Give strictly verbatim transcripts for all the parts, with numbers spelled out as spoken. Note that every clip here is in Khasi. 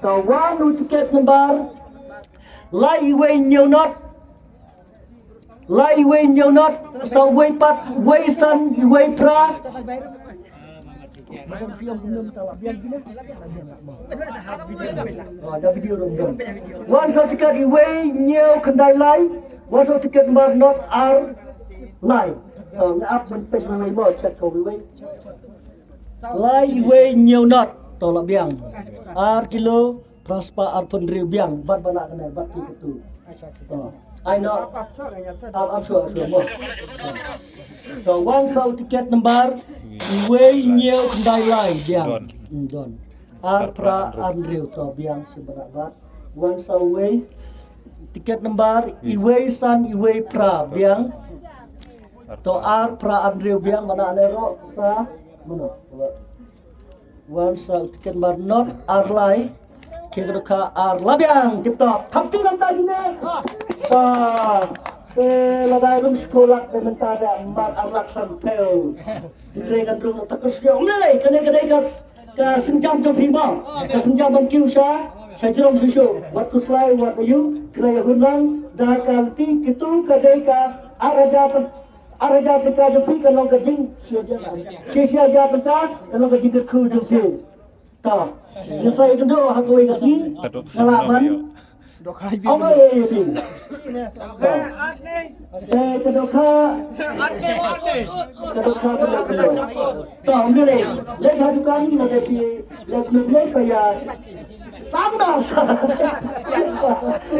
Ka wan u tiket number lai, iwei hynñiew not. Lai, iwei hynñiew not. Saw, iwei pat, iwei san, iwei phra. Wan saw tiket iwei hynñiew khyndai lai. Wan saw tiket number not ar lai. Ap ban pek na lai mo, check ko iwei. Lai, iwei hynñiew not. To la biang. Ar kilo phra spah arphew hynriew biang. Bad bana kane, bad ki katu. To. Ai no. Ap, ap shuwa, ap shuwa mo. To, wan saw tiket number iwei hynñiew khyndai lai biang. Don. Ar phra arphew hynriew. To biang shu bana bad. Wan saw iwei tiket number iwei san iwei phra biang. To ar phra arphew hynriew biang, bana ne ro sa mano. Wan saw tiket number not ar lai. Ki kadu ka ar la biang, tip top. Thap ti lam ta di ne. Ba. Te la dai rum shkolak te mynta da mar ar lak san phew. Ki tre kan rung ta kus yo. Ne, kane kane ka ka sienjam jong phi mo. Ka sienjam ban kiew sha sha jrong shuh shuh. Wat khuslai, wat ayu, kane ïa hun lang da ka lynti kitu ka dei ka ar hajar, ar hajar tyngka jong phi ka long ka jing, shi hajar, shi hajar tyngka ka long ka jingkyrkhu jong phi. Ta. Ngi sa ïakynduh ha kawei ka sngi. Nga lah ban Ong ai ai ai. Te ka dohkha. Ka dohkha ka dohkha. Ta ong le. Le ka dukan na de pi. Le ka le ka ya. Sam da sa.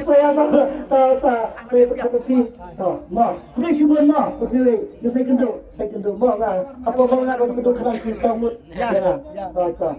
Sa ya sa. Ta sa. Sa ya ka pi. Ta ma. Ni shi bon ma. Ko ni le. Ni sa ïakynduh. Sa ïakynduh ma nga. Apa ma nga ka dohkha ki sa mut. Ya. Ta.